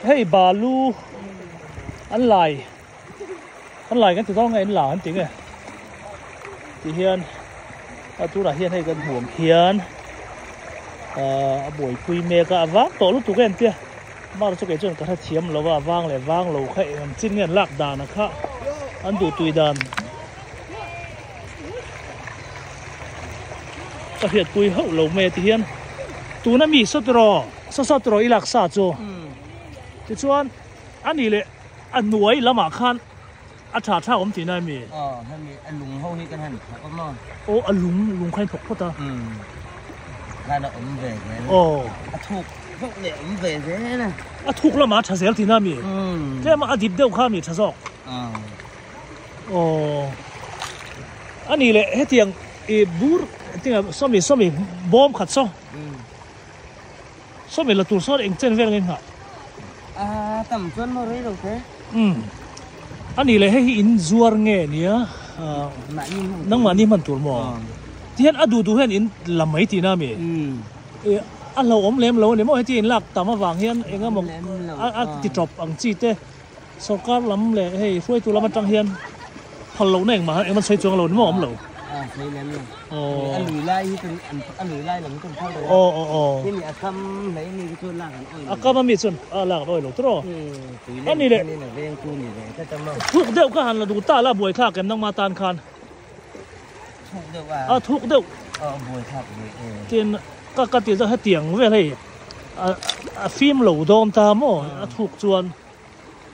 Hei balu an lai an lai kan ti dawn nge in la an ti nge ti hian a tunah hian hei kan hmuam hian a buaipui mek a a vang tawh lutuk em tia mar chu kei chuan ka hrethiam lo a vang leh vang lo kha eng ang chin nge an lak dan a kha an duh tui dan ka hriatpui hauh lo mai a ti hian tuna mi saw tiraw saw saw tiraw i lak sa chu tichuan a nih leh a hnuai lamah khan a tha tha awm tihna a mi? Aw hemi a lung ho hi kan han thawk a maw? Aw a lung lung kha in thawk phawt a. Umm khan a awm ve zel. Aw. A thuk deuh leh awm ve zel a. A thuk lamah a tha zel tihna a mi? Umm. Tlem a dip deuh kha a mi tha zawk? Aw. Aw. A nih leh hetiang i bur tinga sawmi sawmi bawm khat saw. Umm. Sawmi la tur sawn eng chen vel nge nghah? A tam chuan maw rei lo te. Umm. A nih leh hei hi in zuar nge nia? Nangmahni hman tur maw? Tihian a duh duh hian in la mai tihna a mi? A hlauhawm lem lo a ni maw? Heti in lak tam avang hian eng emaw a ti tawp ang chi te Sorkar lam leh hei hruaitu lam atang hian phal lohna engmah engmah sawi chuang lo ni maw awm lo. A sawi lem lo. A lui lai hi kan a lui lai lam kan phal reng a. Aw aw aw. Khi mi a kam hlei mi khi chu lak an awi lo. A kam a mi chuan a lak an awi lo tawh. Tui lem khan in a veng tu ni ve tlat a maw. Thuk deuh kha han la duh ta la buai thlak em nangma tan khan. Thuk deuh a. A thuk deuh. Aw buai thlak ve e. Tin ka ka ti zawk hetiang vel hei a fim lo dawn ta maw a thuk chuan.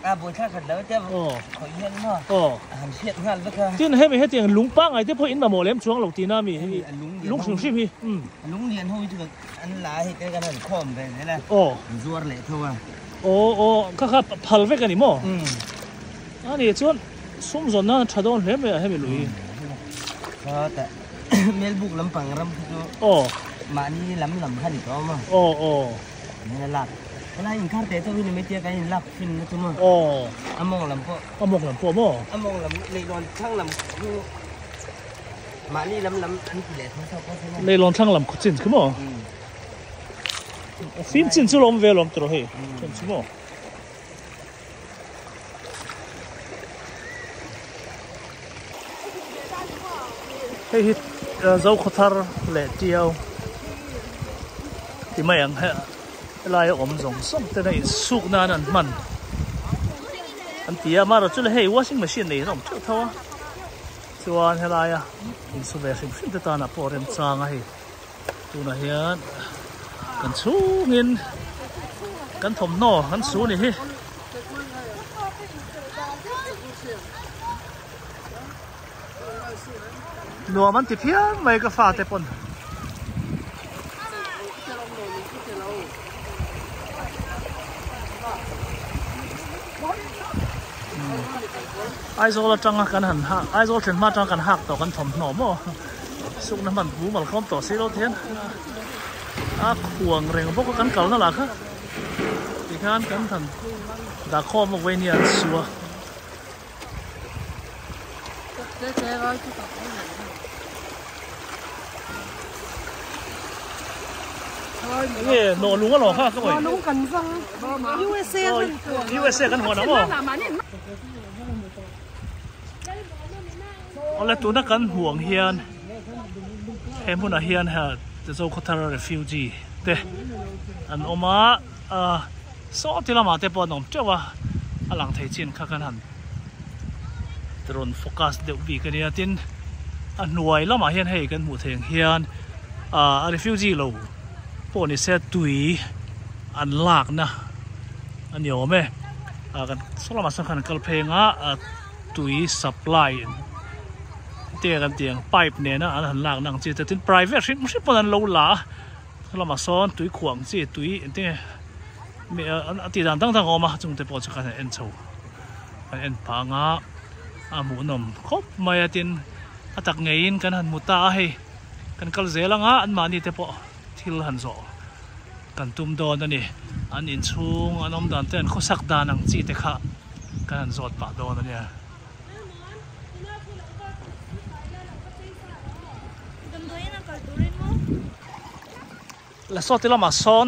A buai thlak khat lo te khawih hian maw a han hriat nghal vek a. Tin hemi hetiang lung pangngai te pawh in mamawh lem chuang lo tihna mi hei lung hrim hrim hi. A lung lian ho hi chu an la hei te kan han khawm ve zel a. An zuar leh tho a. Aw aw kha kha phal vek a ni maw? A nih chuan sum zawn nan a tha dawn hle mai a hemi lui hi. Sawtah Melbuk lampang ram khi chu mahni lam lam kha ni tawh a maw? Aw aw. Min a lak. Helai inkar teh chauh hi ni mai tia kan inlak fin na chu maw? Aw. A mawng lam pawh. A mawng lam pawh maw? A mawng lam leihlawn thlang lam chu mahni lam lam an ti leh tho tho pawh chu maw? Leihlawn thlang lam khaw chin khi maw? A fim chin chu lawm ve lawm tawh hei chin chu maw? Hei hi Zokhawthar leh Tiau ti mai ang he helai a awm zawng zawng ten a insuk nan an hman an ti a amaherawhchu chu hei washing machine nei an awm theuh tho a chuan helaia insu ve hrim hrim te tan ah pawh remchang a hei. Tunah hian kan chhungin kan thawmhnaw kan su ni hi. Nuam an ti phian mai ka fate pawn. Aizawl atanga kan han hak Aizawl thlen hma atanga kan hak tawh kan thawmhnaw maw. Sukna hman bu mal khawm tawh si lo te hian a khuang reng bawk a kan kalna lah kha tikhan kan han dah khawm a vawiin hi an su a. Nge nawh lung a lawng kha ka vawi. Lung kan vang USA USA kan huan ang aw. Awle tuna kan hmuh ang hian he hmunah hian Zokhawthar refugee te an awm a ah saw ti lamah te pawh an awm teuh a a lang thei chin kha kan han rawn focus deuh bik a nia tin a hnuai lamah hian hei kan hmuh theih ang hian ah a refugee lo pawh ni se tui an lakna a ni awm e ah kan saw lamah sawn khan an kal phei ang a ah. Tui supply te kan tih ang pipe nena an han lakna ang chi te tin private hrim hrim pawn an lo la a lamah sawn tui khuah ang chi tui engtin nge a tih dan dang dang a awm a chung te pawh chu khan an en chho an en phah ang a a hmuhnawm khawp mai a tin a tak ngeiin kan han hmu ta a hei kan kal zel ang a anmahni te pawh thil han zawh kan tum dawn a ni. An inchhung an awm dan te an khawsak dan ang chi te kha kan han zawt pah dawn a nia. La saw ti lamah sawn.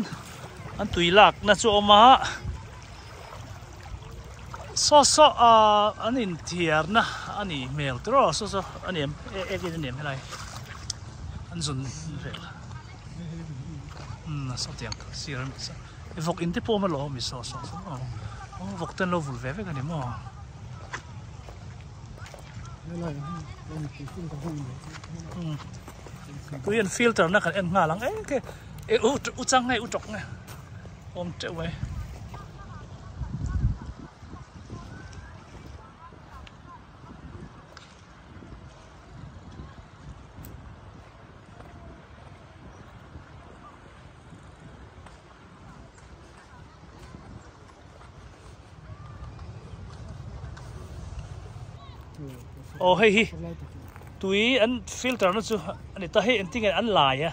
An tui lak na chu a awm a saw saw ah an inthiar na a nih hmel tur aw saw saw a ni em ek in a ni em helai an zun vel umm saw tiang sir a ni saw vawk in te pawh a awm alawm mi saw saw saw maw aw vawk te an lo vul ve vek a ni maw. Tui an filter na kan en nghal ang eng ke e u u chang nge u tawk nge awm teuh mai. Aw hei hi tui an filter na chu a ni ta hei engtin nge an lai a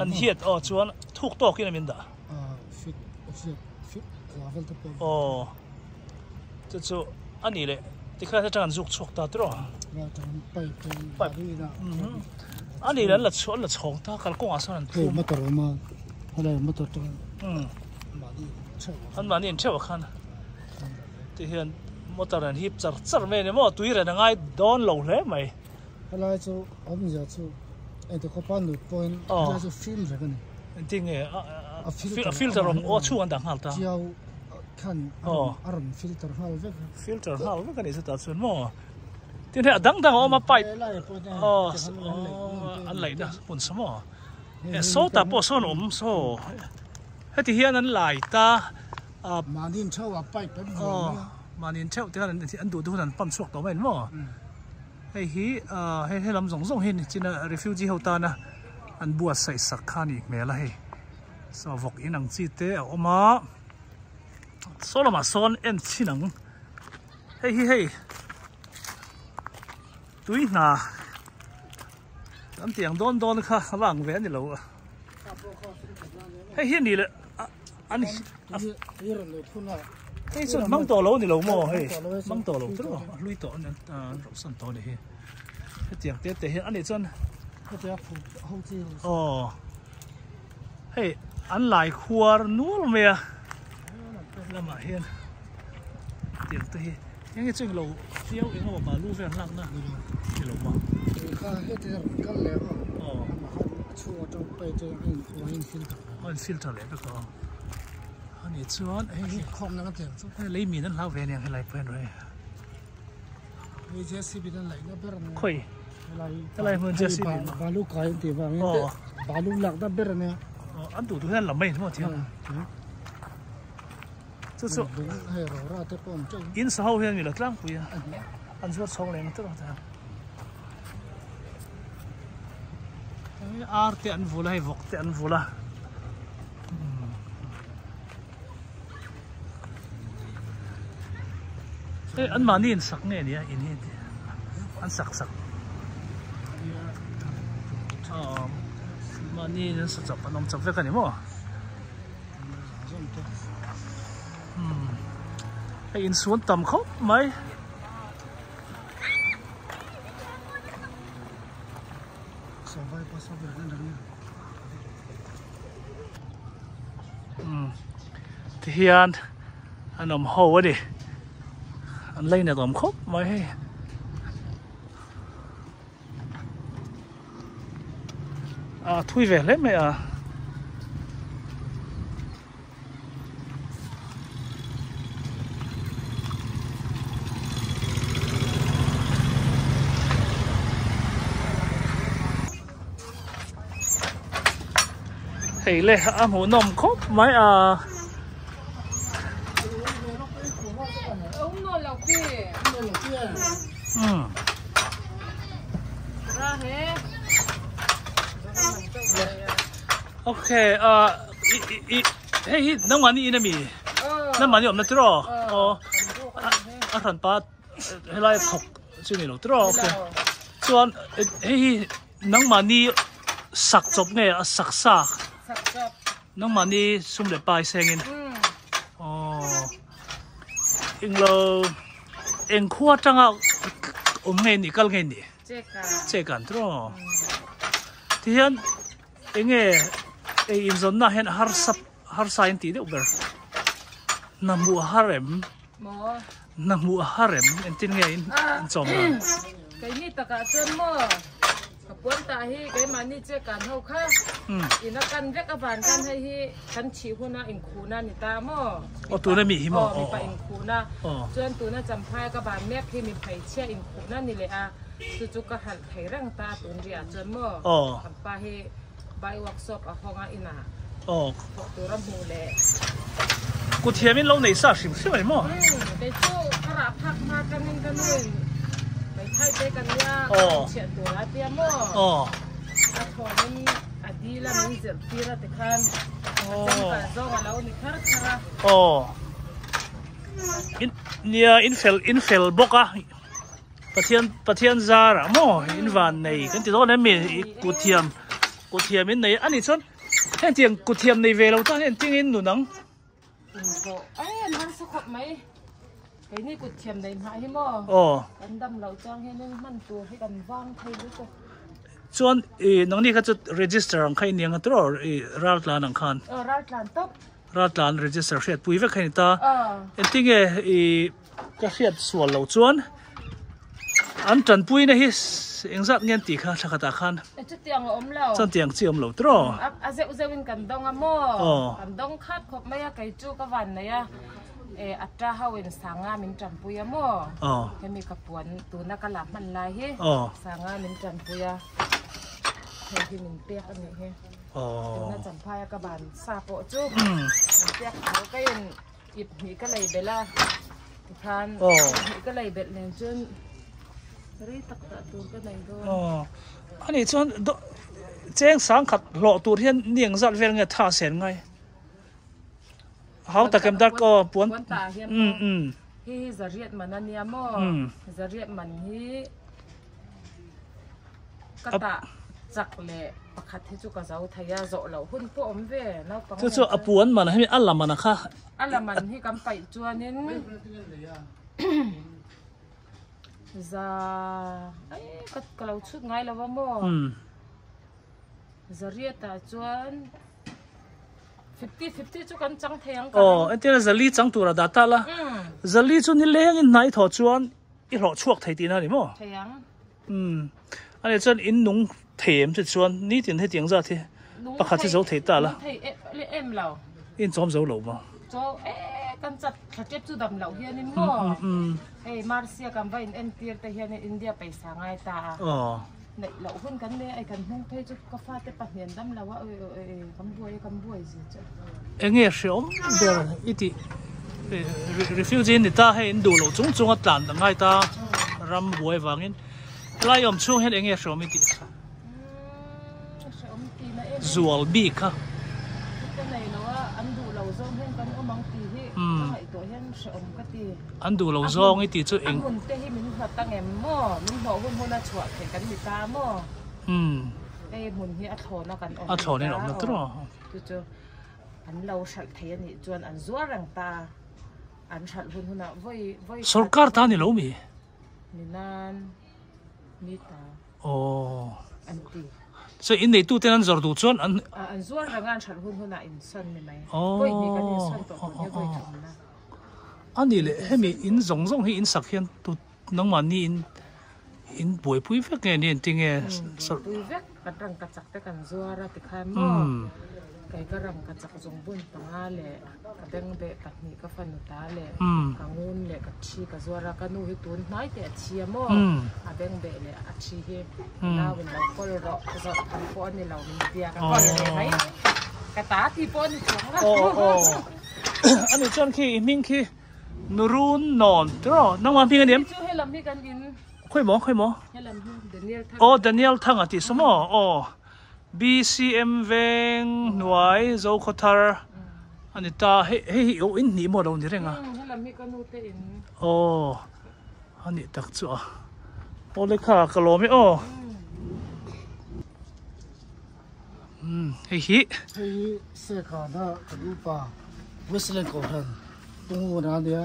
an hiat aw chuan thuk tawk in a min dah aw chu chu a nih leh tikhan atang an zuk chhuak ta tiraw pipe a nih leh an la an la chhawng ta kalkawngah sawn an thum an mahni in theuh ah khan ti hian motor an hip char char mai a ni maw tui ren a ngai dawn lo hle mai. Helai chu awmzia chu engti khawpa nut pawhin helai chu fim vek a ni. Engtin nge a filter awm aw chhung an dah nghal ta. Chiau khan a rawn filter nghal vek a. Filter nghal vek a ni chutah chuan maw. Tin hei a dang dang a awm a pipe aw an laihna hmun saw maw. Sawtah pawh sawn awm saw heti hian an lai ta. Mahni in theuh ah pipe an vuah mai a. Mahni in theuh te khan an duh duh hun an pump chhuak tawh mai ni maw. Hei hi hei he lam zawng zawng hi china refugee ho tana an buatsaih sak kha a nih hmel a hei. Saw vawk in ang chi te a awm a. Saw lamah sawn en chhin ang. Hei hi hei tui hna kan tih ang dawn dawn kha a vang ve a ni lo. Hei hi a nih leh an hei chu an hmang tawh lo a ni lo maw hei hmang tawh lo chu a hlui tawh an rauhsan tawh a ni hi hetiang te te hian a nih chuan aw hei an lai khuar nual mai a lamah hian tiang te hi eng nge chu englo fiau eng emaw balu vel an lakna ni lo maw aw a in filter leh vek a a nih chuan hei hi hei lei min an hlau ve aniang helai pawh hian rawh hei khawi helai hmun JCB aw an duh duh hian an la mai maw thiam chu chu in sa ho hian mi lo tlangpui a an zuar chhawng leh ang tawh ang ar te an vul a hei vawk te an vul a hei an mahni in sak nge nia in hi an sak sak mahni in sa chawp an awm chawp vek a ni maw. Hei insuan tam khawp mai. Tihian an awm ho a ni. An lainat awm khawp mai hei. A thui ve hle mai a. Hei le a hmuhnawm khawp mai a. Ok i i hei hi nangmah ni in ami nangmah ni awmna tiraw aw a hran pa helai thawk chu ni lo tiraw ok chuan hei hi nangmah ni sak chawp nge a sak sa nangmah ni sum leh pai sengin aw englo eng khua atanga awm nge nih kal nge nih chekan tiraw tihian enge ei inzawnna hian harsa. Harsa in tih deuh ber. Hna hmuh a har em? Maw? Hna hmuh a har em? Engtin nge in chawm dan? Keini takah chuan maw ka puan tah hi keimahni che kan ho kha ina kan vek avan khan hei hi kan thih huna inkhuhna ni ta maw? Aw tuna mi hi maw? Aw mipa inkhuhna. Chuan tuna Champhai ka ban mek hi mi hmeichhia inkhuhna ni leh a, chu chu ka halh thei reng ta tun riah chuan maw? Kan pa hi Bai workshop a hawng a inah thawh tur a hmuh leh. Kut thiam in lo nei sa hrim hrim a ni maw? Umm kei chu ka rah phak hma atangin ka nu in hmeithai te ka nia ka rawn chhiah tur a tia maw? A thawn in a dil a min zirh tir a tikhan a changkal zawng a lo ni thar thar a. Nia in fel in fel bawk a. Pathian Pathian zar ah maw in van nei kan ti dawn em mi kut thiam kut thiam in nei a nih chuan heng tiang kut thiam nei ve lo tan hian engtin in nun ang. Inpawh ai an harsa khawp mai keini kut thiam nei hmah hi maw kan dam loh chuang hian in hman tur hi kan vang thei lutuk. Chuan i nangni kha chu register ang kha i ni ang a tiraw i raltlan ang khan. Aw raltlan tawp. Raltlan register hriat pui vek kha i ni ta. Engtin nge i. Ka hriat sual lo chuan an tanpuina hi engzat nge an tih kha thla khatah khan. Chutiang a awm lo. Chuan tiang chi a awm lo tiraw. A zeuh zeuh in kan dawng a maw. Kan dawng khat khawp mai a kei chu ka van nei a a ta ho in sanga min tanpui a maw. Hemi ka puan tuna ka la hman lai hi sanga min tanpui a hei hi min pek a nih hi. Tuna champhaia ka ban sa pawh chu min pek tho ka in. Ip hnih ka lei belh a, tikhan ip hnih ka lei belh nen chuan rei tak dah tur ka nei dawn. Aw, ani chuan cheng sang khat hlawh tur hian ni ang zat vel nge tha sen ngai? Hau tak em dark aw puan. Puan tah hian maw? Hi hi zariat man a nia maw? Zariat man hi. Ka tah chak leh pakhat hi chu ka zo thei a, zawh loh hun pawh awm ve naupang Chu chu a puan man hemi a la man a kha. A la man hi kan paih chuanin za ai ka ka lo chhut ngai lo a maw. Zariat ah chuan 50 50 chu kan chang thei ang ka ring. Aw entirna zali chang tur a dah ta la. Zali chu nileng in hnai thawh chuan i hlawh chhuak thei tihna a ni maw? Thei ang. Umm ani chuan in nung thei em chu chuan nitin hetiang zat hi pakhat hi zo thei ta la. Nung thei em lo. In chawm zo lo maw? Chaw e kan chat thla tep chu dam loh hianin maw? Hei Marcia kan va in entir te hianin India paisa ngai ta a. Aw. Neih loh hun kan nei a, kan hnung phei chu ka fate pahnih an dam lo a, oi oi oi kan buai a kan buai zia chu. Enge hreawm ber i tih refugee ni ta hei in duh loh chung chung a tlan a ngai ta ram buai vangin helai awm chhung hian enge hreawm i tih zual bik kha. An duh lo zawng i tih chu eng. A hmun te hi min hlawt ang em maw? Min hlawh hun hun a chhuah theih kan ni ta maw? Hei hmun hi a thlawn a kan awm A thlawn in awm na tur aw. Chu chu an lo hralh thei a nih chuan an zuar reng ta a. An hralh hun hunah vawi vawi Sorkar ta ni lo mi? Ni nan ni ta. Aw. An ti. So in neitu ten an zawr duh chuan an. An zuar reng a an hralh hun hunah insawn ni mai. Vawi hnih kan insawn tawh tun hi vawi thumna. A nih leh hemi in zawng zawng hi in sak hian tu nangmahni in in buaipui vek nge ni engtin nge buaipui vek kan rangka chak te kan zuar a tikhan maw kei ka rangka chak zawng bun panga leh ka bengbeh pahnih ka fanu ta leh ka ngun leh ka thi ka zuar a ka nu hi tun hnai teh a thi a maw a bengbeh leh a thi hi ka nau in lo kawl rawh zawrh tham pawh a ni lo min tia ka kawl ve mai ka ta ti pawh a ni chuang lo. Ani chuan khi i hming khi Nurun Nawn tiraw nangmah hming a ni em? Chu helam hi kan in. Khawi maw khawi maw? Helam hi Daniel Thanga. Aw Daniel Thanga tih saw maw aw BCM veng hnuai Zokhawthar a ni ta hei hei hi aw in hnih maw lo ni reng a. Helam hi ka nu te in. Aw a nih tak chu a aw lekha ka lawm e aw. Hei hi. Hei hi Sekhana kan upa Westland Kohhran Punguna a nia.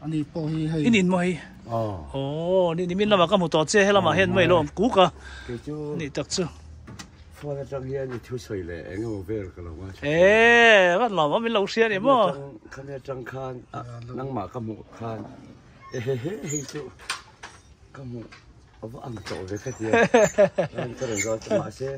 Ani pawh hi hei. In in maw hei? Aw. Ni nimin lamah ka hmu tawh che helamah hian mai lo awm kuk a. Kei chu. Ni tak chu. Phone atang hian i thu sawi leh eng emaw vel ka lo ngaithla thin. E, van lawm awm in lo hria ni maw? Khami atang khan nangmah ka hmuh khan ehehe hei chu ka hmuh a va ang tawh ve ka ti a. Ka rawn zawt a mahse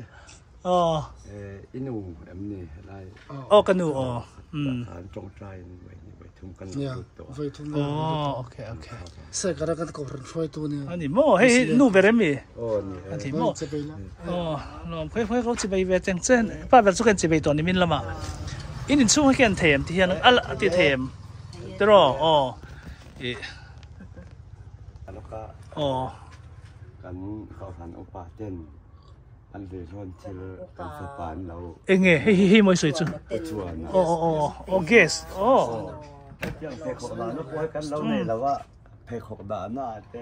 i nu em ni helai? Aw ka nu aw. Khan tawngtai in vawi thum kan lo lut tawh a. Aw okay okay. Sekara kan kohhran hruaitu nia. A ni maw? Hei hi nu ber em mi? Aw ni e. A ti maw? Aw lawm khawi khawi ko chibei ve cheng chen. Pa ber chu kan chibei tawh ni min lamah. In inchhung hi kan thei em ti hian a ti thei em? Tiraw? Aw. I. Aloka. Aw. Kan kohhran upa ten an ruihhlawn thil kan fapa an lo. Enge hei hi hei mawi sawi chu. Chuan. Aw aw aw aw gas. Aw. Hetiang pheikhawk dahna pawh hi kan lo nei lo a, pheikhawk dahna ah te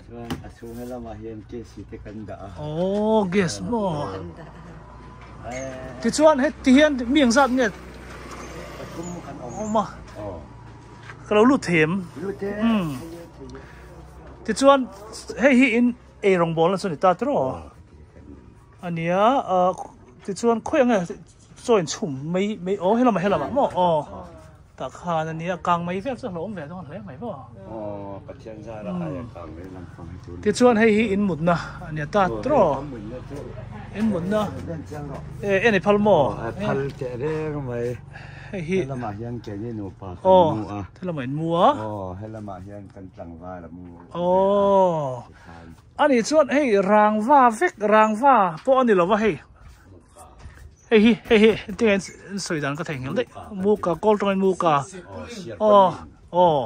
chuan a chhung he lamah hian gas hi te kan dah a. Aw gas maw. Tichuan heti hian mi ang zat nge pathum kan awm. Awm a. Aw. Ka lo lut thei em? Lut e. Tichuan hei hi in ei rawngbawl na chu ni ta tiraw? Ania tichuan khawi ang nge chaw in chhum mai mai aw helamah helamah maw aw tah khan ania kang mai vel chu a hlauhawm ve dawn hle mai maw. Aw Pathian zara aia kang mai lampang hi chu. Tichuan hei hi in mutna ania ta tiraw? In mutna e en i phal maw? Phal teh reng mai. Hei hi helamah hian keini nupa kan mu a. Helamah in mu a. Aw helamah hian kan tlangval a mu. Aw ani chuan hei rangva vek rangva pawh a ni lova hei hei hi hei hi tinge in sawi dan ka theihnghilh daih muka kawl tawngin muka aw aw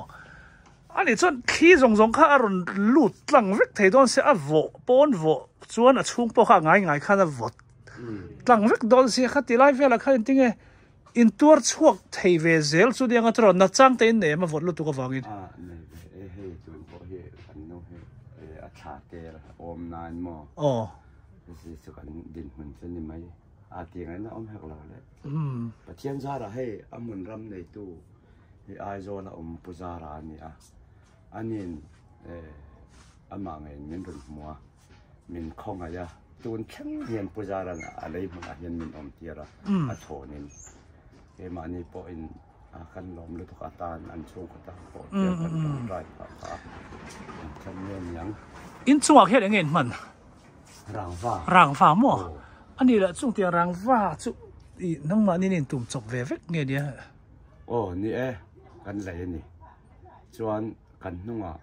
ani chuan thli zawng zawng kha a rawn lut tlang vek thei dawn se a vawh pawn vawh chuan a chhung pawh kha a ngai ngai khan a vawt tlang vek dawn sia kha ti lai velah khan tinge In tuar chhuak thei ve zel chu nia nga tiraw na chang te in nei em a vawt lutuk avangin. A nei ve e hei tun pawh hi kan nu hi a thla tel awm nan maw. Aw. Hei chu kan dinhmun chu ni mai a ti ngaihna awm hek lo le. Pathian zarah hei a hmun ram neitu hi Aizawl a awm Pu Zara a ni a, anin amah ngeiin min rawn hmu a. Min khawngaih a, tun thleng hian Pu Zaran a lei hmunah hian min awm tir a, a chhawnin keimahni pawhin kan lawm lutuk atan an chhungkaw tan pawh hian kan tawngtai phah phah a, an thlen nge niang. In chungah khian enge in hman? Rangva. Rangva maw? A nih lah chung tiang rangva chu i nangmahni in tum chawp ve vek nge nia? Aw ni e, kan lei a ni. Chuan kan hnungah.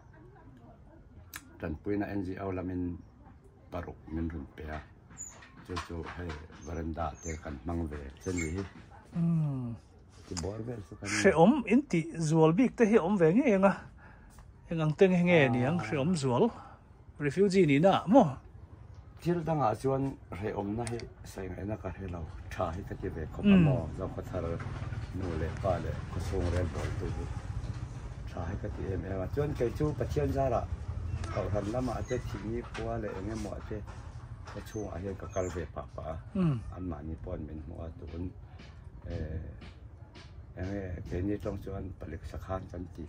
Tanpuina NGO lamin paruk min rawn pe a, chu chu hei veranda te kan hmang ve che ni hi. Ti bawr vel chu kan. Hrehawm in tih zual bik te hi a awm ve ngei ang a, eng ang te nge niang hrehawm zual refugee nihna ah maw? Thil dangah chuan hrehawmna hi sawi ngaihna ka hre lo, tha hi ka ti ve khawp a maw, Zokhawthar nu leh pa leh khawchhung rel bawltu hi tha hi ka ti em em a, chuan kei chu Pathian zarah Kohhran lamah te thihni khua leh eng emaw te khawchhungah hian ka kal ve pah pah a, anmahni pawh an min hmuh a tun eng nge keini tawng chuan palik sakhan kan ti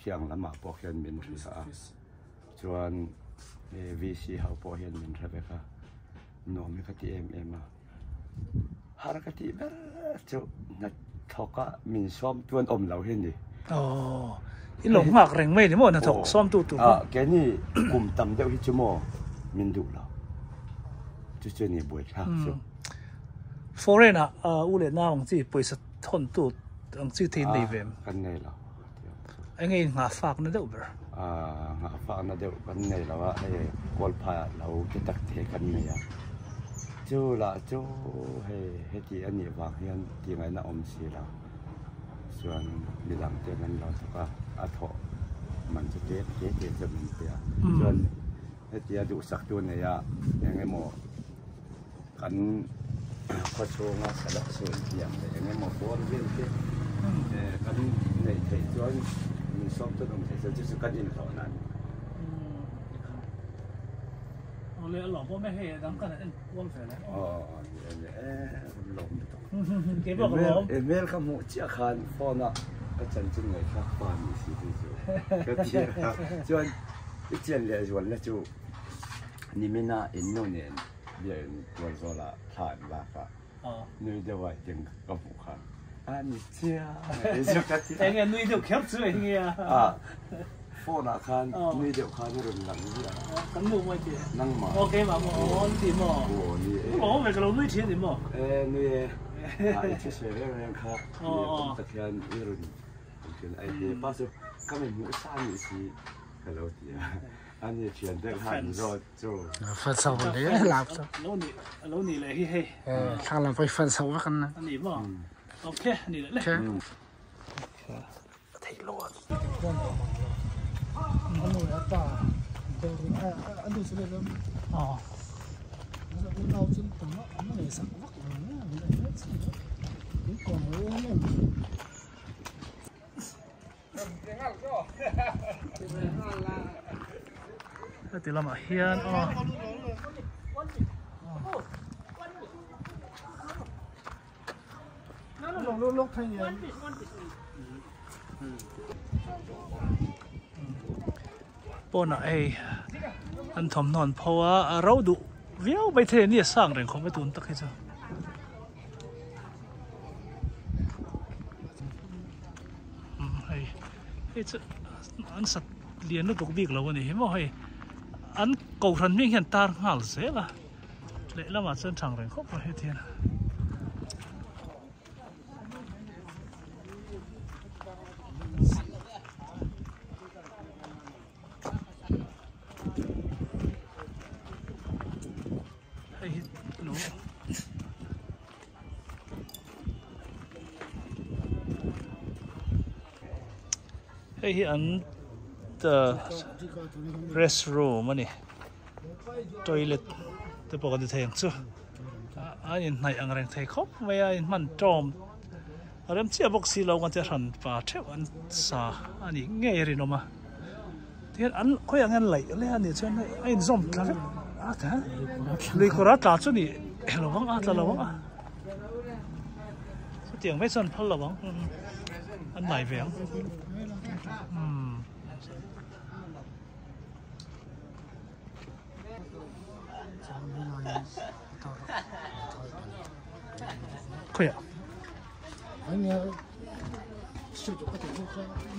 thiang lamah pawh khian min hria a. Chuan VC ho pawh hian min hre vek a, nuam hi ka ti em em a. Har ka tih ber chu hnathawk a min sawm tu an awm lo hi a ni. Aww, i lo nghak reng mai ni maw hnathawk sawm tu tur kha? Keini kum tam deuh hi chu maw min duh lo. Chu chu a ni buaithlak chu. Foreign ah u leh nau ang chi pawisa thawn tu ang chi te in nei ve em? Kan nei lo. Enge in nghah fak na deuh ber? Nghah fak na deuh kan nei lo a, hei kawlpha lo te tak te kan nei a. Chu lah chu hei heti a nih vang hian ti ngaihna awm si lo. Chuan midang te an lo thawk a, a thawh man chu tlem te te chu min pe a. Chuan hetia duhsak tu nei a eng emaw kan khawchhunga salak sual thiam leh eng emaw bawr vel te kan neih theih chuan min sawm chuan awm theih chuan chu chu kan inhlawh nan Awle a lawm awm e hei a dang kan en kual ve le. Aw e lawm lutuk. Kei pawh ka lawm. E hmel ka hmuh chiah khan phone a ka chanchin ngaihthlak pa ni si te chu ka ti a chuan i chian leh zualna chu nimina in nu nen. Biakinn tual zawl ah thla an lak ah nui deuh ah ding ka hmuh kha a ni chiang e chu ka ti a. Enge nui deuh kher chu enge a? A phone ah khan nui deuh khan i rawn lang ziah a. Kan nu maw i ti? Nangmah. Aw keimah maw aw an ti maw? Aw ni e. Aw ve ka lo nui thin a ni maw? E nui e. A i thusawi reng reng kha ni awm tak hian i rawn thin a i pa chu ka mi hmuh sa nih si ka lo ti a. Ani thian te khan zawt chu. Fan chho le lap chu. Lo ni lo ni le hi hei. Thlang lam pawh fan chho vak an. Ani maw. Okay ni le le. Thei lo a. Anu le pa anu chu le lam. Aw. Nau chu tam an nei sak vak lo ne. Min kawm lo em. Heti lamah hian aw pawnah hei an thawmhnaw an pho a a ro duh viau maithei a ni a sang reng khawp mai tun tak hi chu. Hei hei chu an sat lian lutuk bik lo a ni hi maw hei an kohhran hming hian tar nghal zel a lehlamah chuan thang reng khawp mai heti hian. Hei hi lo Hei hi an rest room a ni toilet te pawh kan ti thei ang chu a inhnaih ang reng thei khawp mai a inhman tawm a rem chiah bawk si lo kan tia hran pa theuh an sa a nih ngei a rinawm a tihian an khawiah nge an laih le a nih chuan hei a inzawm tla vek a ta lui kawr a tla chu ni lo vang a tla lo vang a chutiang mai chuan phal lo vang an nai ve ang umm. Khawiah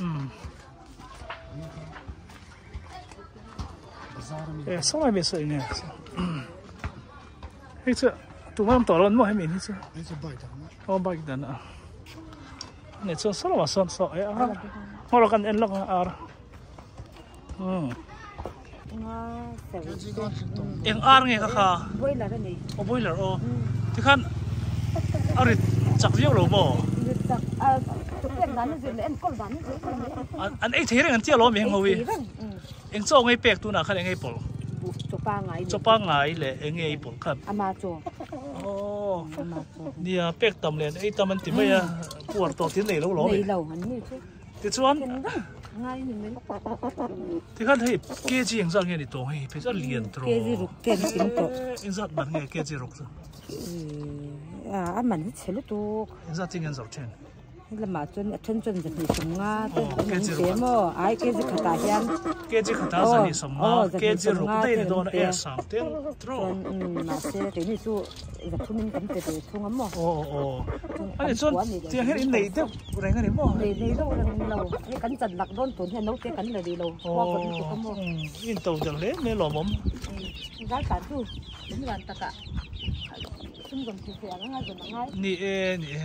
umm. E saw lai saw enge hei chu tumah an tawh lo an maw hemi hi chu aw bike dan a ani chuan saw lamah sawn saw e a ngaw lo kan en lawk a ar umm eng ar nge kha kha boiler a ni aw boiler aw tikhan a rit chak viau lo maw rit chak a pek dan a zir leh enkawl dan a zir an ei thei reng an tia lo mi heng ho hi eng chaw ngei pek tunah khan eng ei pawlh chaw pangai chaw pangai leh eng nge ei pawlh khan ama chaw aw nia pek tam leh an ei tam an ti mai a puar tawh tin nei lo lo nei lo an ni chu tichuan tikhan hei kg engzat nge ni tawng hei phei chu a lian tawh kg ruk te an kim tawh engzat man nge kg ruk chu a man hi chhe lutuk engzat chi nge an zawrh thin lamah chuan a then chuan zahnih sawmnga te an pe maw ai kg khatah hian kg khatah zahnih sawmnga kg ruk daih ni dawn a e a sang tel tawh mahse keini chu Zathumin kan pe ve thung a maw? Aw aw ani chuan tiang hian in nei deuh reng a ni maw? Nei nei deuh reng lo hei kan chan lak dawn tun hian naute kan la rih lo khua vawt lutuk a maw? In to deuh hle mai lawmawm. Zal tlan chu in van takah sum zawm thei thei ang anga zawm a ngai. Ni e ni e.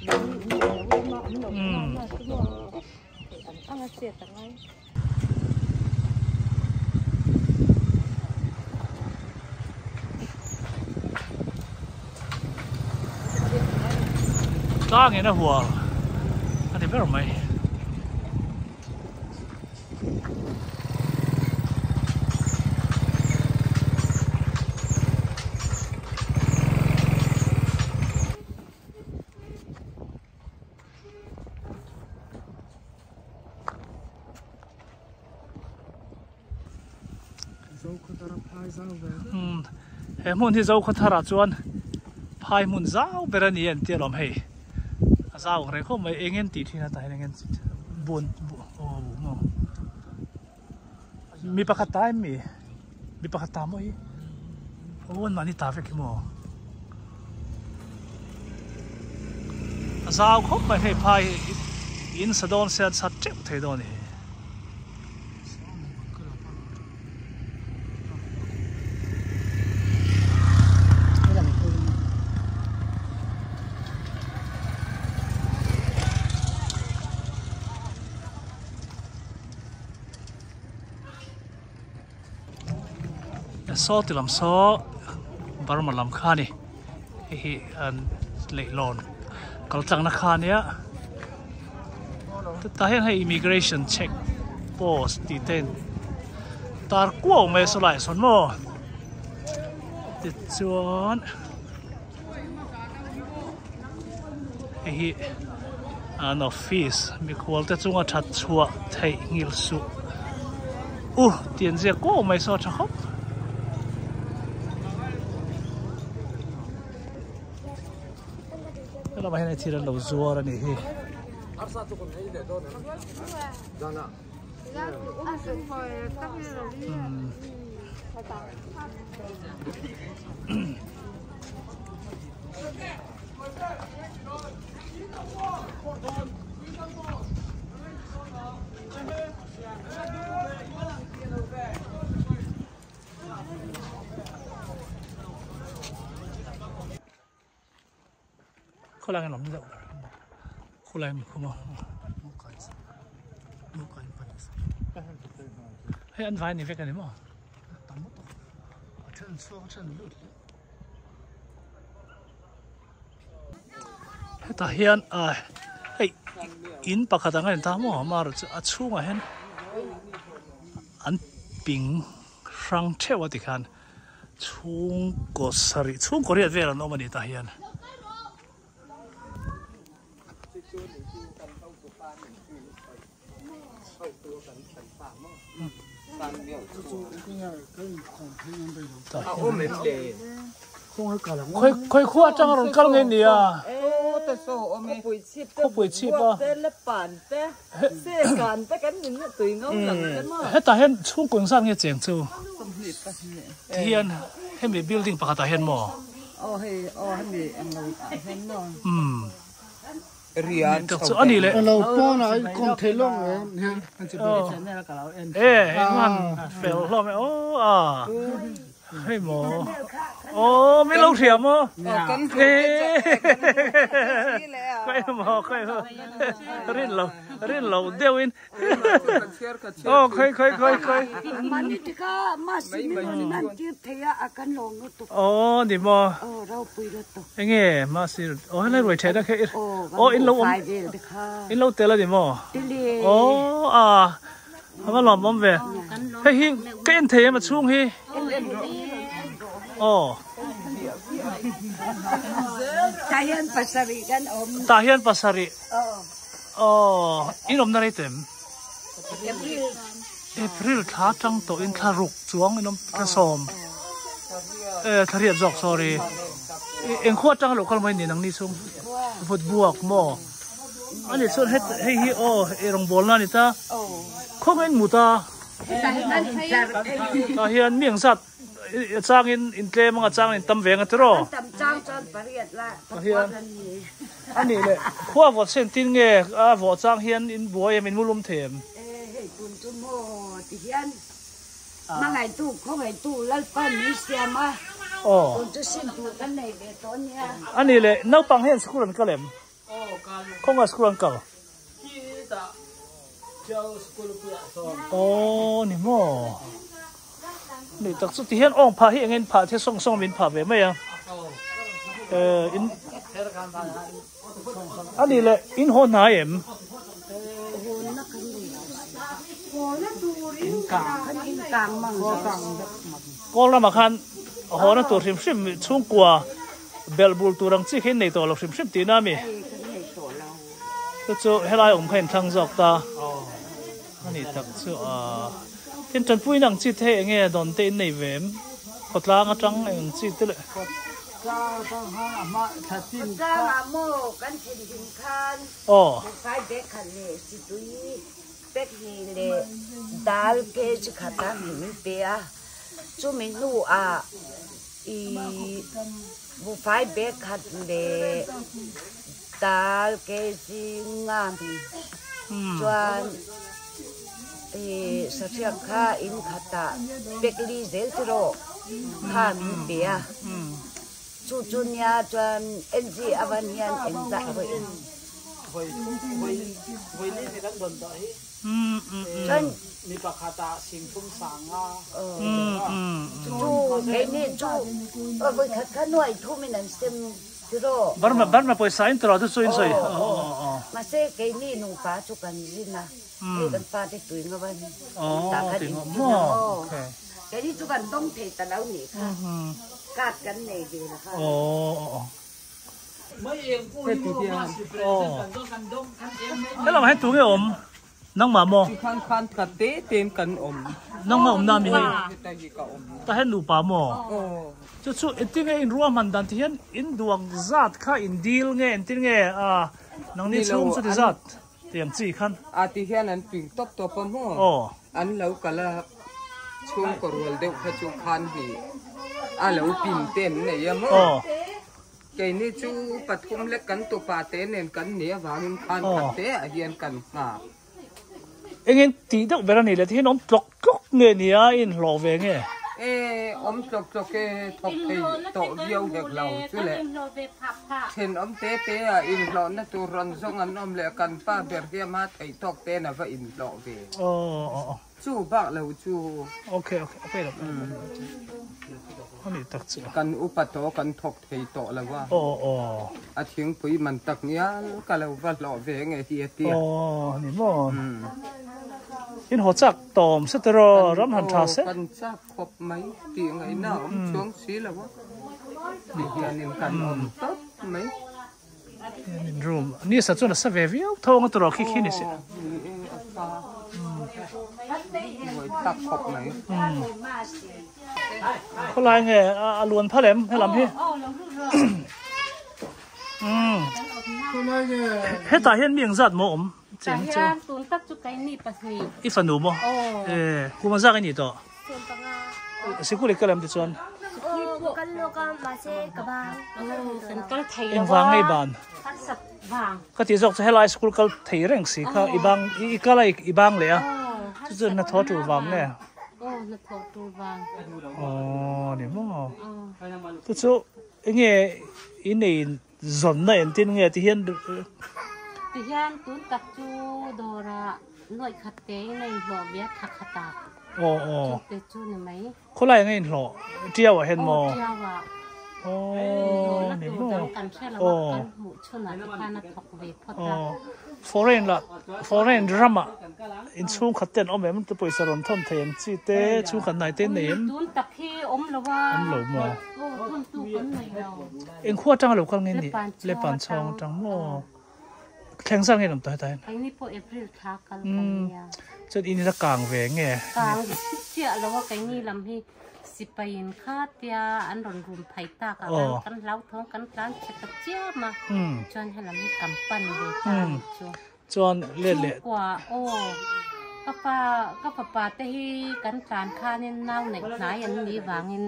Ni ni lo ema an lo ngai chu maw? Theih ang anga chet a ngai. Tlang in a hual a ni ber mai. He hmun hi Zokhawthar ah chuan phai hmun zau ber a ni an tia lawm hei a zau ang reng khawp mai eng en tih thin a tah hian eng en bun aw bu maw mi pakhat ta em mi mi pakhat ta maw hi. Aw an mahni ta vek hi maw. A zau khawp mai hei phai hi in sa dawn se an sa teuh thei dawn a ni. Saw ti lam saw Burma lam kha a ni hei hi an leihlawn kal tlangna kha a nia tah hian hei immigration check post tih te tar kuau mai a saw laiah sawn maw tichuan hei hi an office mikhual te chunga that chhuah theih nghilh suh u tih an ziak kuau mai saw a tha khawp. Helamah hian thil an lo zuar a nih hi. Khawlai an awm deuh ber khawlai mi khum a hei an vai ni vek ani maw hetah hian ah hei in pakhat ang a ni ta maw amaherawhchu a chhungah hian an ping hrang theuh a tikhan. Chhungkaw sarih chhungkaw riat vel an awm a ni tah hian. Khawi khua atanga rawn kal nge nia? Khawpui chhip a. Hetah hian chhungkaw engzat nge cheng chu? Ti hian hemi building pakhatah hian maw? Umm. Chu a ni leh. E engman fel hlawm e aw a. Hei maw aw min lo hria maw khawi maw khawi maw rin lo rin lo deuh in aw khawi khawi khawi khawi aw ni maw enge mahse aw helai ruai ṭheh na kha aw in lo awm in lo tel a ni maw aw a. A va lawm awm ve. Hei hi ka en thei em a chhung hi. Aw. Tah hian pasarih kan awm. Tah hian pasarih. Aw. In awmna rei tem. April. April thla tang tawh in thla ruk chuang in awm thla sawm. Eh thla riat zawk sorry. Engkhua atanga lo kal mai ni nang ni chung. Vut buak maw. Ani chuan het hei hi aw ei rawngbawlna a ni ta khawngaih in mut a tah hian mi ang zat a changin in tlem anga changin in tam ve anga tiraw tah hian a nih leh khua vawt sen tin nge a vawh chang hian in buai em in mu lum thei em. Hmangaihtu, khawngaihtu Lalpa min siam a, tun chu sim tur kan nei ve tawh nia. A nih leh naupang hian school an kal em? Khawngaih school an kal? Aw ni maw? Ni tak chu ti hian awng phah hi eng in phah the sawng sawng min phah ve mai a. In A nih leh in haw hnai em? Kawl ramah khan hawna tur hrim hrim chhungkua belh bul tur ang chi kha in nei tawh lo hrim hrim tihna a mi? Chu chu helai awm kha in thlang zawk ta. A nih tak chu a tin tanpuina ang chi te hei enge dawn te in nei ve em? Khawtlang atang eng ang chi te leh. Khawtlangah maw kan thlen hlim khan buhfai bag khat leh chitui pack hnih leh dal kg khat a hnih min pe a, chumi hnuah. I buhfai bag khat leh dal kg nga chuan i sahriak kha in khatah pack li zel chi rawh kha min pe a chu chu nia chuan NG avan hian engzah vawi Chuan mi pakhat ah singthum sang a chu keini chu voi khat kha nuai thum in an sem tiraw. Burma Burma pawisa in tiraw chu chu in sawi. Mahse keini nupa chu kan zin a hei kan pa te tui ngau a ni tah khan in zin a maw keini chu kan dawng thei ta lo nih kha card kan nei ve la kha. Helam ah hian tunge awm nangmah maw? Khan khan ka te ten kan awm. Nangmah awm na mi hei? Tah hian nupa maw? Chu chu engtin nge in ruahman dan ti hian in duang zat kha in dil nge engtin nge nangni chhung chuti zat tiang chi khan? A ti hian an ping tawp tawp a maw? An lo kal a chhungkaw rual deuh kha chu khan hi a lo pin te an nei a maw? Keini chu pathum lek kan tupa te nen kan nih avangin khan khat te ah hian kan nghak. Engin tih deuh ber a ni le ti hian awm tlawk tlawk nge ni a i inhlawh ve nge? E, awm tlawk tlawk e, thawk thei tawh viau hek lo chu le. Thenawm te te ah inhlawhna tur rawn zawng an awm leh kan pa ber hi ama theih tawk ten a va inhlawh ve. Chu bak lo chu. Okay okay okay lo ani tak chu. Kan upa tawh kan thawk thei tawh lo a. Aw aw. A thingpui man tak ngial ka lo va hlawh ve nge hi a tia. Aw ni maw. In haw chak tawm se tiraw ram han tha se. Kan chak khawp mai tih ngaihna a awm chuang si lo a. Ti hianin kan awm tawp mai. In room ni sa chuan a sa ve viau tho ang a tawrh khi khi ni si. Khawlai nge a luan phal em helam hi. Hetah hian mi engzat maw awm cheng chu. Tun tak chu keini pahnih. I fanu maw? E kum a zak i nih tawh. Sikul i kal em tichuan? Aw ka kal lawk a mahse ka bang. Kan kal thei lo a. Engvang nge i ban? Harsat vang. Ka tih zawk chu helai school kal thei reng si kha i bang i kal a i bang leh a. Chu chu hnathawh tur vang nge? Aw hnathawh tur vang. Aw ni maw. Chu chu enge i nei zawnna entin nge ti hian? Ti hian tun tak chu dawrah nuaih khat te in a inhlawh ve a tha khat a. Aw aw. Chu te chu ni mai. Khawlai eng a inhlawh? Tiau ah hian maw? Aw tiau ah. Aw ni maw. Inhlawhna tur dang kan hre lo a kan hmuh chhunah te khan a thawk ve phawt a. Aw foreign lah foreign ramah inchhung khat te an awm em? Te pawisa rawn thawn thei ang chi te chhungkhat hnai te an nei em? Tun tak hi awm lo a. Awm lo maw? Aw thawntu kan nei lo. Engkhua atanga lo kal nge ni? Lepan chhawng atang maw? Thleng zar nge awm tawh hetah hian? Keini pawh April thla kal kan nia. Chuan in ila kang ve nge? Kang chiah lo a keini lam hi sipai in kha tia an rawn rum phai tak ah khan kan hlauthawng kan tlan chhe ta chiam a. Chuan helam hi kan pan ve ta a nih chu. Chuan let leh. Chhungkua aw ka pa ka fapa te hi kan tlan khanin nau neih hnai an nih vangin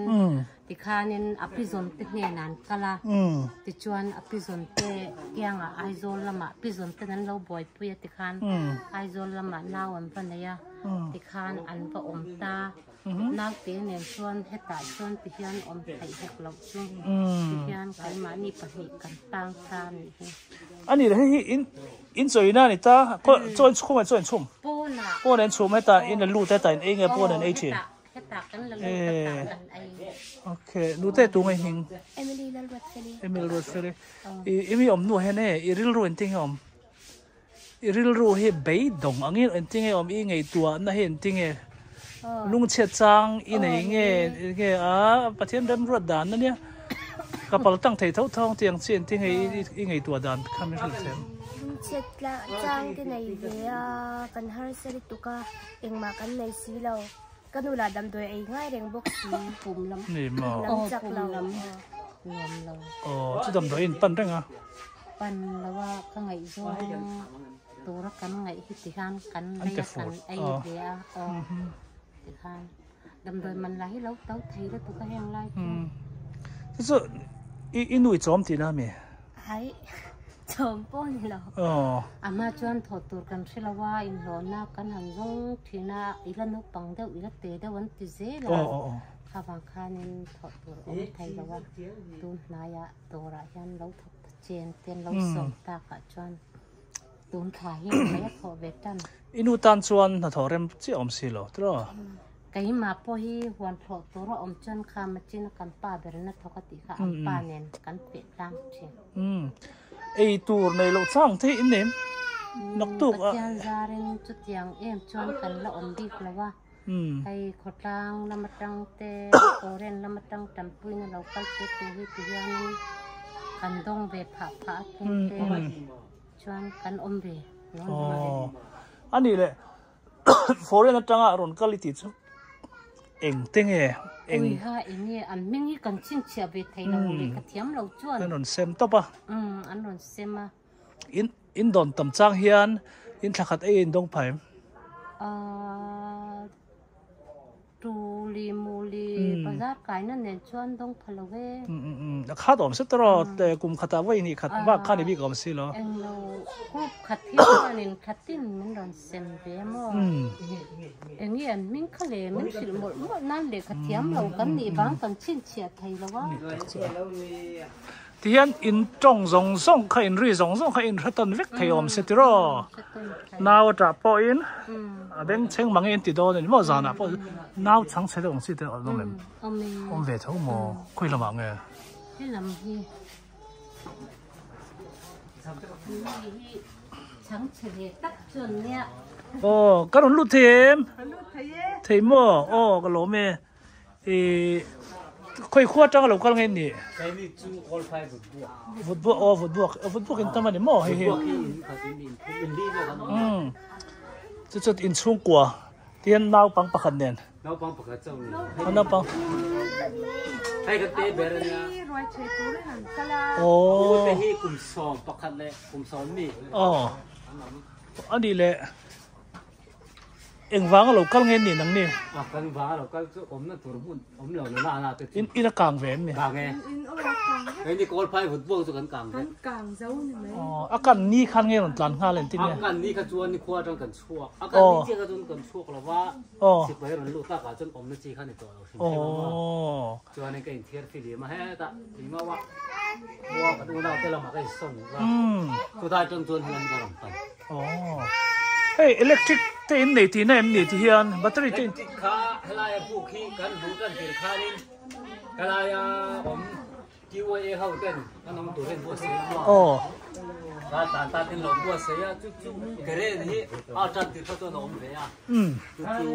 Tikhanin a pizawn te hnenah an kal a, tichuan a pizawn te kiangah Aizawl lamah pizawn ten an lo buaipui a tikhan Aizawl lamah nau an va nei a, tikhan an va awm ta. Naute nen chuan hetah chuan tihian awm theih hek loh chu tihian keimahni pahnih kan tang ta a nih hi. A nih hei hi in in chawina a ni ta, chaw in chhum chaw in chhum? Pawnah. Pawnah in chhum hetah in a lut hetah in ei nge pawnah in ei thin? Hetah kan la lut ka tah kan ei. Okay, nu te tu ngai hming? Emily Lalruatfeli. Emily Lalruatfeli. I imi awm nu hian e i rilru engtin nge awm? I rilru hi beidawng angin engtin nge awm? I ngaihtuah na hi engtin nge? Lungchhiat chang i nei nge nge a Pathian remruat dan ania. Ka pal tang thei tho thawng tih ang chi engtin nge i ngaihtuah dan kha min hrilh thiam? Lungchhiat chang te nei ve a, kan harsa lutuk a, engmah kan nei si lo. Ka nu lah damdawi ei ngai reng bawk si. Pum lam. Ni maw. Lam chak lo. Pum lam nuam lo. Aw chu damdawi in pan reng a. Pan lo a ka ngaihzawng tura kan ngaih hi ti khan kan lei a kan ei ve a aw ti khan damdawi man lah hi lo to thei lutuk a heng lai chu. Chu i i nui chawm tihna ami? Hai chawm pawh ni lo. A hma chuan thawh tur kan hre lo a, inhlawhna kan han zawng thin a, i la naupang deuh, i la te deuh an ti zel a. Kha vang khanin thawh tur awm thei lo a, tun hnaiah dawrah hian lo thawk ta chen te an lo sawm takah chuan tun thla hi mai a thawh ve tan. I nu tan chuan hnathawh rem chiah awm si lo tiraw? Keimah pawh hi huan thlawh tur a awm chuan kha machin a kan pa berin a thawk a tih kha an pa nen kan peh tlang thin. Umm ei tur nei loh chang te hi in nei naktuk a. Pathian zarin chutiang em chuan kan la awm bik lo a, hei khawtlang lam atang te foreign lam atang tanpuina lo kal te te hi ti hianin kan dawng ve phah phah a tlem te chuan kan awm ve. Aw a nih leh. Foreign atanga rawn kal i tih chu eng te nge eng Ui ha eng nge an hming hi kan chhinchhiah ve thei lo le ka thiam lo chuan an rawn sem tawp a umm an rawn sem a in in dawn tam chang hian in thla khat ei in dawng phai em ahh Tuli muli bazar kaina nen chuan dawng pha lo e. A khat awm se tawh rawh kum khatah vawi hnih khat bak khan i bik awm si lo. Englo group khat hi chuanin khatin min rawn sem ve maw. Enge an hming kha le min hrilh mawlh mawlh nan lehkha thiam lo kan nih vang kan chhinchhiah thei lo a. Tihian in tawng zawng zawng kha in ri zawng zawng kha in hre tawn vek thei awm se tiraw? Nau a tah pawhin a beng chheng mange in ti dawn a ni maw zanah pawh nau chhang chhe deuh ang chi te an awm em? Awm ve tho maw? Khawi lamah nge? He lam hi chhang chhe ve tak chuan nia. Aw ka rawn lut thei em? Thei maw? Aw ka lawm e. I khawi khua atanga lo kal nge ni? Keini chu all five vut buak. Vut buak aw vut buak vut buak in tam ani maw hei hi. Vut buak hi in khat in in thum in li vel an awm a. Chu chu in chhungkua tihian naupang pakhat nen. Naupang pakhat chauh ni. A naupang. Hei kan te ber ania. Aw. U te hi kum 11 leh kum 10 mi. Aw. Ani leh. Eng vanga lo kal nge ni nang ni? A kan vanga lo kal chu awmna tur hmun awm lo na na te chu. In in a kang ve em ni? Kang e. Hei ni kawl phai vut buak chu kan kang vek. Kan kang zo ni mai. Aw a kan ni khan nge rawn tlan nghal engtin nge? A kan ni kha chuan ni khua atang kan chhuak. A kan ni chiah kha chuan kan chhuak lo va. Sipai rawn lut takah chuan awmna chi kha ni tawh lo hrim hrim ang maw. Chuanin ka inthiar fihlim a hetah ringau a khua kan unau te lamah ka insawm a. Chutah atang chuan hian ka rawn pan. Aw hei electric te in nei tihna em ni ti hian battery te electric kha helaia buk hi kan luh kan tir khanin helaia awm QIA ho ten kan awm tur hian buatsaih a maw aw ka tan tan in lo buatsaih a chu chu keren hi a tan tir kha chuan a awm ve a chu chu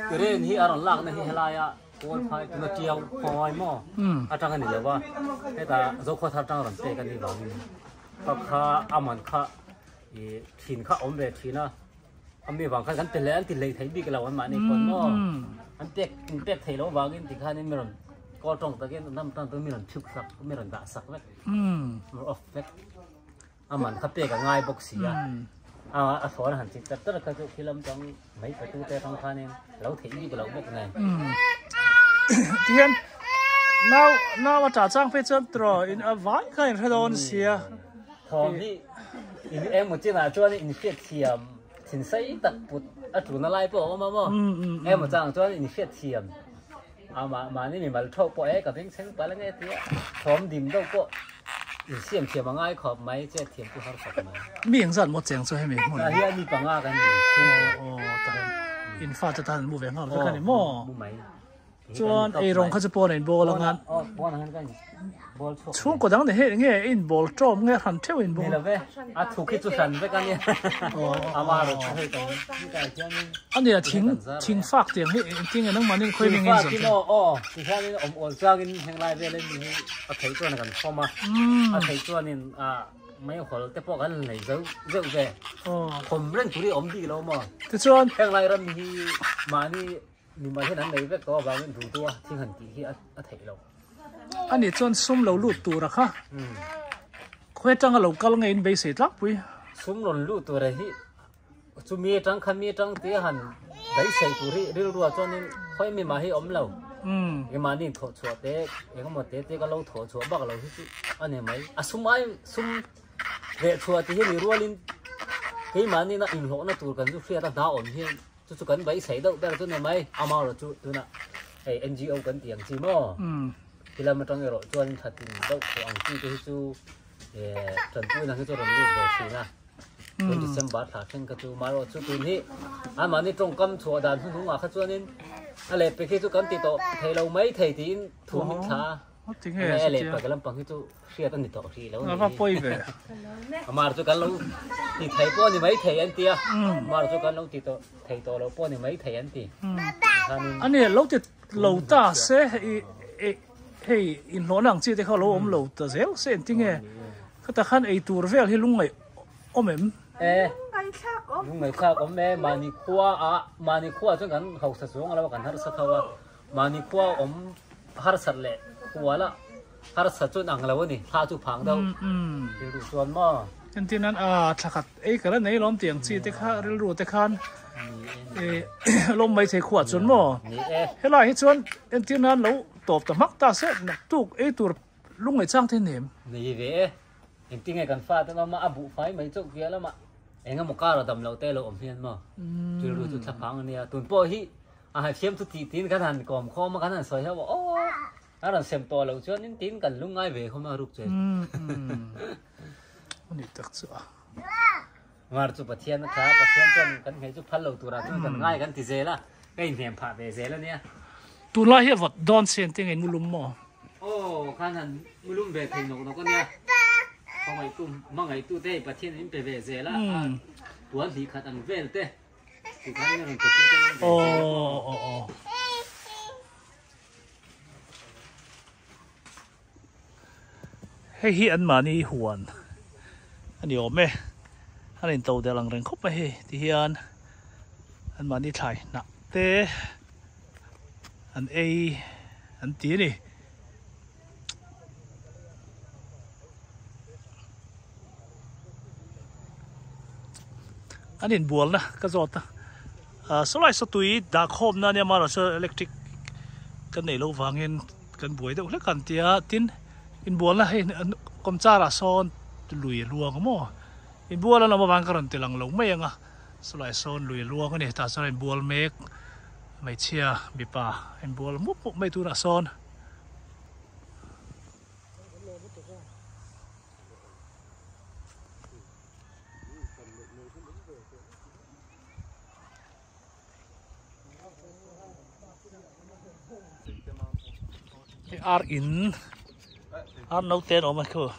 keren hi a rawn lakna hi helaia Kawl phai tuna tiau khawngai maw atang a ni lo va hetah Zokhawthar atang rawn pek a nih vangin kha kha a man kha ih thin kha awm ve thin a a mi vang khan kan ti leh an ti hlei thei bik lo an mahni pawn maw an pek in pek thei loh vangin tikhanin mi rawn kawl tawng takin ram tan chu mi rawn chhuk sak mi rawn dah sak vek off vek a man kha pek a ngai bawk si a a a thlawn han chik tar tar kha chu khi lam tang mai patu te atang khanin lo theih bik lo bawk nen tihian nau nau a tah chang phei chuan tiraw in a vai kha in hre dawn sia thawm hi in emaw chinah chuan in hriat thiam thin sei tak put a tuna lai pawh a awm a maw emaw chang chuan in hriat thiam a mah mahni mi mal thawh pawh e ka beng chheng palh ange tia thawm dim deuh pawh in siam thiam a ngai khawp mai chet thiam chu har khawp mai. Mi engzat maw cheng chu hemi hmun ah hian mi panga kan ni chhung aw tak em in fa te tan an mu ve nghal vek a ni maw mu mai chuan eirawng kha chu pawn a in bawl anga chhungkaw dang nei hei enge in bawl tawm nge hran theuh in bawl a thuk hi chu hran vek a nia ama rawh chu hei kan a nia thing thing fak tiang hi engtin nge nangmahni khawi ming in zawn aw aw ti hianin awm awl changin heng lai velin mi hi a thei chuan kan khawm a a thei chuanin a mai hawl te pawh kan nei zeuh zeuh ve khawm reng tur hi awm bik lo maw tichuan heng lai ram hi mahni Mimal hian an nei vek tawh avangin duh duh a thing han tih hi a theih loh. A nih chuan sum lo lut tura kha khawi atanga lo kal nge in beisei tlangpui. Sum rawn lut tura hi chumi atang kha mi atang tia han beisei tur hi rilruah chuanin khawi mimah hi awm lo. Keimahni in thawh chhuah te engemaw te te ka lo thawh chhuah bak lo hi chu a ni mai. A sum ai sum reh chhuah tih hi ni rualin keimahni na inhlawhna tur kan zu hriat a hna awm hian chu chu kan beisei deuh ber chu ni mai. Amaherawh chu tunah hei NGO kan tih ang chi maw? Tilam atang erawh chuan thatin deuh khawh ang chi te hi chu tanpuina hi chu rawn lut ve thin a. Tun December thla thleng kha chu marawh chu tun hi anmahni tawngkam chhuah dan hnuhnungah kha chuanin a lehpek hi chu kan ti tawh thei lo mai thei tiin thu min thla a. A lehpek lampang hi chu hriat a ni tawh hrih lo a ni. A va pawi ve. Amar chu kan lo ti thei pawh a ni mai thei an ti a. Amar chu kan lo ti tawh thei tawh lo pawh a ni mai thei an ti. A ni lo ti lo ta se hei inhlawhna ang chi te kha lo awm lo ta zel se engtinge khata khan ei tur vel hi lungngaih awm em? E lungngaihthlak awm e mahni khua ah mahni khua chuan kan hausa chuang alo kan harsa tho a mahni khua awm harsat leh hual a harsat chuan ang lo a ni thla chu phang deuh rilru chuan maw. Entir nan a thla khat ei ka la nei lawm tih ang chi te kha rilru te khan lawm mai thei khuah chuan maw helai hi chuan entir nan lo tawp ta hmak ta se naktuk ei tur lungngaih chang te nem. Nei ve e engtinge kan fa te mama a buh fai mai chauh vial ama engemaw kar a dam loh te lo awm hian maw rilru chu thla phang ania tun pawh hi a thiam chu tih tiin kan han kawm khawm a kan han sawi ho a aw a rawn sem tawh loh chuan in tiin kan lungngai ve khawm a ruk che. Ani tak chu a. Ngar chu Pathian a tha, Pathian chuan kan hmei chu phal lo turah chuan kan ngai kan ti zel a, ka inhnem phah ve zel a nia. Tunlai hi a vawt dawn sen te ngei mulum maw? Aw, khan han mulum ve thei nawk nawk a nia. Hmangaihtu, hmangaihtu te hei Pathian in pe ve zel a, a puan hnih khat ang vel te tikhan in a rawn pe tu te an awm ve zel a maw? Aw, aw, aw. Hei hi anmahni huan a ni awm e, an in to del ang reng khawp mai hei ti hian anmahni thlai hnah te an ei an ti a ni. An inbualna ka zawt a, sawlai sawtui dah khawmna ania amaherawhchu electric kan neih loh vangin kan buai deuh hlek ang tia tin inbualna hei kawmchar ah sawn lui a luang a maw inbual an awm avang ka rawn ti lang lo mai ang a sawlai sawn lui a luang a ni tah chuan inbual mek hmeichhia mipa inbual mup mup mai tunah sawn. Hei ar in ar naute an awm a khu.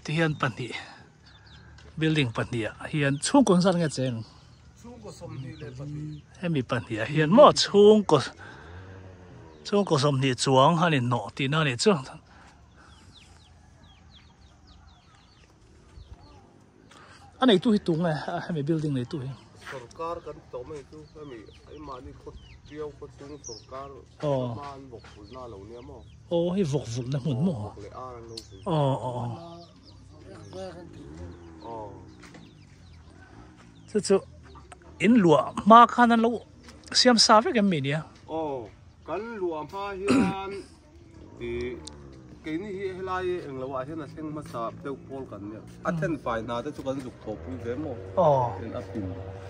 Ti hian pahnih building pahnih ah hian chhungkaw zat nge cheng chhungkaw 22 hemi pahnih ah hian maw chhungkaw chhungkaw 20 chuang an inhnawh tihna a nih chu. A neitu hi tung e hemi building neitu hi. Sorkar kan tawh mai chu hemi anmahni khaw tiau khaw chung sorkar hma an vawk vulhna a lo nia maw? Aw hei vawk vulhna hmun maw? Vawk leh ar an lo vulh. Aw aw aw. Aw. Chu chu in luah hma khan an lo siam sa vek em mi nia? Aw kan luah hma hian Ih keini hi helai eng lo ah hian a thleng hmasa deuh pawl kan nia a then fai hna te chu kan zuk thawh pui ve maw tin a pin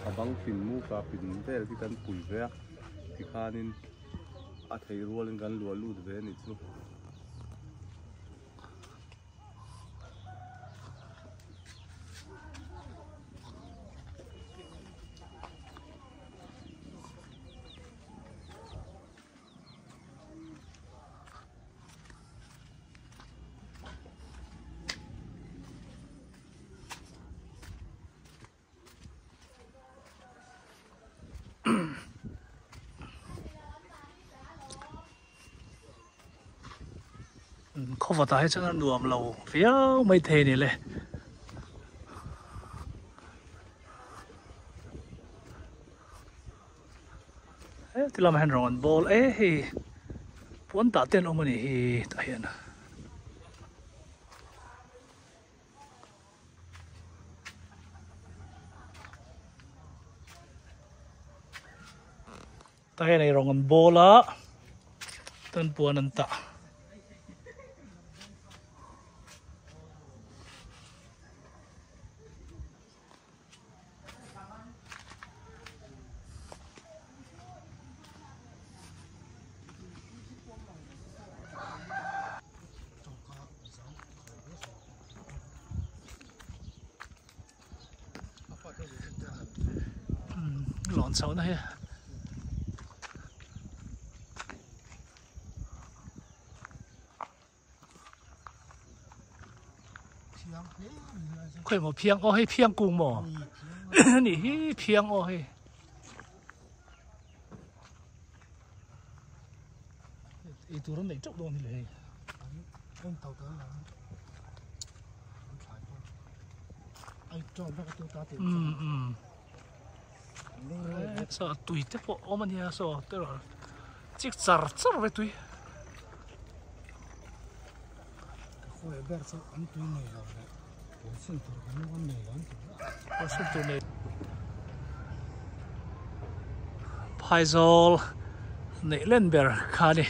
a bang pin mu ka pin vel hi kan pui ve a tikhanin a thei rualin kan luah lut ve a nih chu. Khawvatah hi chuan a nuam lo viau mai thei a ni le. He ti lamah hian rawng an bawl e hei puan tah te an awm a nih hi tah hian. Tah hian ei rawng an bawl a tan puan an tah. Lawn chho na hi Khoi maw phiang aw hei phiang kung maw ni hi phiang aw hei ei tur an nei teuh dawn hi le hei saw tui te pawh awm a nia saw te rawh chik char char ve tui khawi ber chu an tui nei lo leh pawlsin tur kan an nei lo an ti pawlsin tur nei Phaizawl neih len ber kha a ni.